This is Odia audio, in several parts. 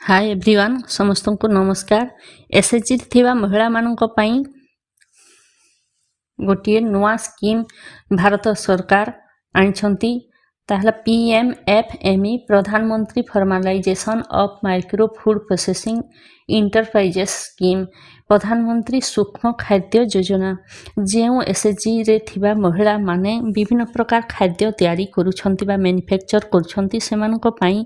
ହାଏ ଏଭ୍ରିୱାନ୍, ସମସ୍ତଙ୍କୁ ନମସ୍କାର। ଏସ୍ଏଚ୍ଜିରେ ଥିବା ମହିଳାମାନଙ୍କ ପାଇଁ ଗୋଟିଏ ନୂଆ ସ୍କିମ୍ ଭାରତ ସରକାର ଆଣିଛନ୍ତି। ତାହା ହେଲା ପିଏମ୍ଏଫ୍ଏମ୍ଇ, ପ୍ରଧାନମନ୍ତ୍ରୀ Formalisation of Micro Food Processing Enterprises Scheme, ପ୍ରଧାନମନ୍ତ୍ରୀ ସୂକ୍ଷ୍ମ ଖାଦ୍ୟ ଯୋଜନା। ଯେଉଁ ଏସ୍ଏଚ୍ଜିରେ ଥିବା ମହିଳାମାନେ ବିଭିନ୍ନ ପ୍ରକାର ଖାଦ୍ୟ ତିଆରି କରୁଛନ୍ତି ବା ମ୍ୟାନୁଫ୍ୟାକ୍ଚର କରୁଛନ୍ତି, ସେମାନଙ୍କ ପାଇଁ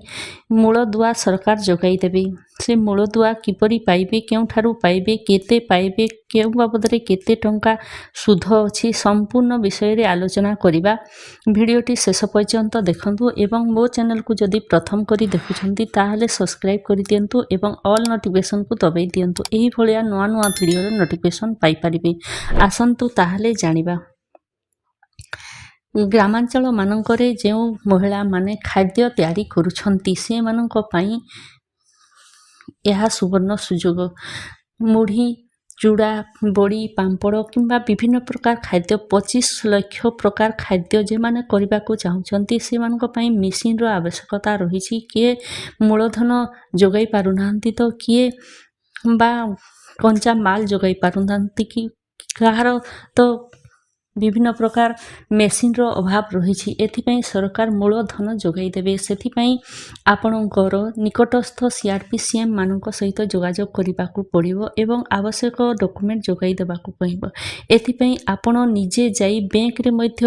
ମୂଳଦୁଆ ସରକାର ଯୋଗାଇ ଦେବେ। ସେ ମୂଳଦୁଆ କିପରି ପାଇବେ, କେଉଁଠାରୁ ପାଇବେ, କେତେ ପାଇବେ, କେଉଁ ବାବଦରେ କେତେ ଟଙ୍କା ସୁଧ ଅଛି, ସମ୍ପୂର୍ଣ୍ଣ ବିଷୟରେ ଆଲୋଚନା କରିବା। ଭିଡ଼ିଓଟି ଶେଷ ପର୍ଯ୍ୟନ୍ତ ଦେଖନ୍ତୁ ଏବଂ ମୋ ଚ୍ୟାନେଲକୁ ଯଦି ପ୍ରଥମ କରି ଦେଖୁଛନ୍ତି, ତାହେଲେ ସବସ୍କ୍ରାଇବ୍ କରିଦିଅନ୍ତୁ ଏବଂ ଅଲ୍ ନୋଟିଫିକେସନ୍କୁ ଦବାଇ ଦିଅନ୍ତୁ। ଏହିଭଳିଆ ନୂଆ ନୂଆ ଭିଡ଼ିଓର ନୋଟିଫିକେସନ୍ ପାଇପାରିବେ। ଆସନ୍ତୁ ତାହେଲେ ଜାଣିବା। ଗ୍ରାମାଞ୍ଚଳମାନଙ୍କରେ ଯେଉଁ ମହିଳାମାନେ ଖାଦ୍ୟ ତିଆରି କରୁଛନ୍ତି, ସେମାନଙ୍କ ପାଇଁ ଏହା ସୁବର୍ଣ୍ଣ ସୁଯୋଗ। ମୁଢ଼ି, ଚୁଡ଼ା, ବଡ଼ି, ପାମ୍ପଡ଼ କିମ୍ବା ବିଭିନ୍ନ ପ୍ରକାର ଖାଦ୍ୟ, 25 ଲକ୍ଷ ପ୍ରକାର ଖାଦ୍ୟ ଯେଉଁମାନେ କରିବାକୁ ଚାହୁଁଛନ୍ତି, ସେମାନଙ୍କ ପାଇଁ ମେସିନ୍ର ଆବଶ୍ୟକତା ରହିଛି। କିଏ ମୂଳଧନ ଯୋଗାଇ ପାରୁନାହାନ୍ତି ତ କିଏ ବା କଞ୍ଚା ମାଲ ଯୋଗାଇ ପାରୁନାହାନ୍ତି କି କାହାର ତ ବିଭିନ୍ନ ପ୍ରକାର ମେସିନ୍ର ଅଭାବ ରହିଛି। ଏଥିପାଇଁ ସରକାର ମୂଳଧନ ଯୋଗାଇ ଦେବେ। ସେଥିପାଇଁ ଆପଣଙ୍କର ନିକଟସ୍ଥ ସିଆର୍ପି, ସିଏମ୍ ମାନଙ୍କ ସହିତ ଯୋଗାଯୋଗ କରିବାକୁ ପଡ଼ିବ ଏବଂ ଆବଶ୍ୟକ ଡକୁମେଣ୍ଟ ଯୋଗାଇ ଦେବାକୁ ପଡ଼ିବ। ଏଥିପାଇଁ ଆପଣ ନିଜେ ଯାଇ ବ୍ୟାଙ୍କରେ ମଧ୍ୟ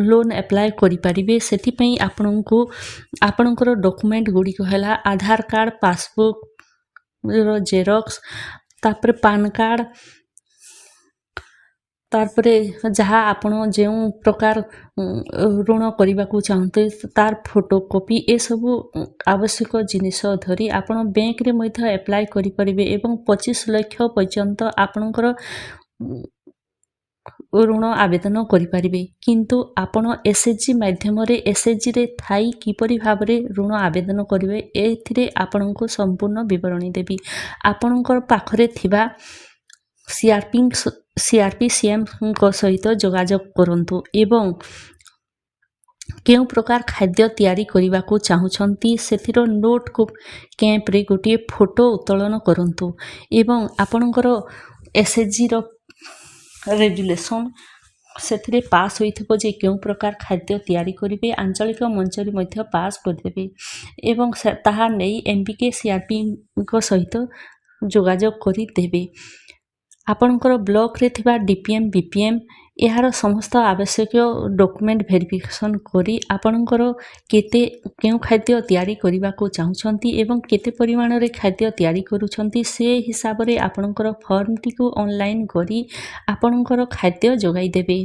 ଲୋନ୍ ଆପ୍ଲାଏ କରିପାରିବେ। ସେଥିପାଇଁ ଆପଣଙ୍କୁ ଆପଣଙ୍କର ଡକୁମେଣ୍ଟ ଗୁଡ଼ିକ ହେଲା ଆଧାର କାର୍ଡ଼, ପାସବୁକ୍ର ଜେରକ୍ସ, ତାପରେ ପାନ୍ କାର୍ଡ଼, ତାପରେ ଯାହା ଆପଣ ଯେଉଁ ପ୍ରକାର ଋଣ କରିବାକୁ ଚାହୁଁଛନ୍ତି, ତାର ଫଟୋ କପି, ଏସବୁ ଆବଶ୍ୟକ ଜିନିଷ ଧରି ଆପଣ ବ୍ୟାଙ୍କରେ ମଧ୍ୟ ଆପ୍ଲାଏ କରିପାରିବେ ଏବଂ 25 ଲକ୍ଷ ପର୍ଯ୍ୟନ୍ତ ଆପଣଙ୍କର ଋଣ ଆବେଦନ କରିପାରିବେ। କିନ୍ତୁ ଆପଣ ଏସ୍ଏଚ୍ଜି ମାଧ୍ୟମରେ, ଏସ୍ଏଚ୍ଜିରେ ଥାଇ କିପରି ଭାବରେ ଋଣ ଆବେଦନ କରିବେ, ଏଥିରେ ଆପଣଙ୍କୁ ସମ୍ପୂର୍ଣ୍ଣ ବିବରଣୀ ଦେବି। ଆପଣଙ୍କ ପାଖରେ ଥିବା ସିଆର୍ପି, ସିଏମ୍ଙ୍କ ସହିତ ଯୋଗାଯୋଗ କରନ୍ତୁ ଏବଂ କେଉଁ ପ୍ରକାର ଖାଦ୍ୟ ତିଆରି କରିବାକୁ ଚାହୁଁଛନ୍ତି, ସେଥିର ନୋଟ୍କୁ କ୍ୟାମ୍ପରେ ଗୋଟିଏ ଫଟୋ ଉତ୍ତୋଳନ କରନ୍ତୁ ଏବଂ ଆପଣଙ୍କର ଏସ୍ଏଚ୍ଜିର ରେଜୁଲେସନ୍ ସେଥିରେ ପାସ୍ ହୋଇଥିବ ଯେ କେଉଁ ପ୍ରକାର ଖାଦ୍ୟ ତିଆରି କରିବେ। ଆଞ୍ଚଳିକ ମଞ୍ଚରେ ମଧ୍ୟ ପାସ୍ କରିଦେବେ ଏବଂ ତାହା ନେଇ ଏମ୍ବିକେ, ସିଆର୍ପିଙ୍କ ସହିତ ଯୋଗାଯୋଗ କରିଦେବେ। ଆପଣଙ୍କର ବ୍ଲକରେ ଥିବା ଡିପିଏମ୍, ବିପିଏମ୍ ଏହାର ସମସ୍ତ ଆବଶ୍ୟକୀୟ ଡକୁମେଣ୍ଟ ଭେରିଫିକେସନ୍ କରି ଆପଣଙ୍କର କେତେ, କେଉଁ ଖାଦ୍ୟ ତିଆରି କରିବାକୁ ଚାହୁଁଛନ୍ତି ଏବଂ କେତେ ପରିମାଣରେ ଖାଦ୍ୟ ତିଆରି କରୁଛନ୍ତି, ସେ ହିସାବରେ ଆପଣଙ୍କର ଫର୍ମଟିକୁ ଅନଲାଇନ୍ କରି ଆପଣଙ୍କର ଖାଦ୍ୟ ଯୋଗାଇ ଦେବେ।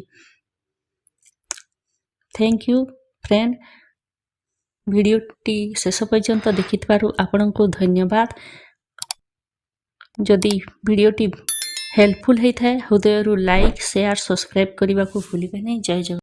Thank you friend. ଭିଡ଼ିଓଟି ଶେଷ ପର୍ଯ୍ୟନ୍ତ ଦେଖିଥିବାରୁ ଆପଣଙ୍କୁ ଧନ୍ୟବାଦ। ଯଦି ଭିଡ଼ିଓଟି ହେଲ୍ପଫୁଲ୍ ହେଇଥାଏ, ହୃଦୟରୁ ଲାଇକ୍, ସେୟାର, ସବସ୍କ୍ରାଇବ୍ କରିବାକୁ ଭୁଲିବେ ନାହିଁ। ଜୟ ଜଗନ୍ନାଥ।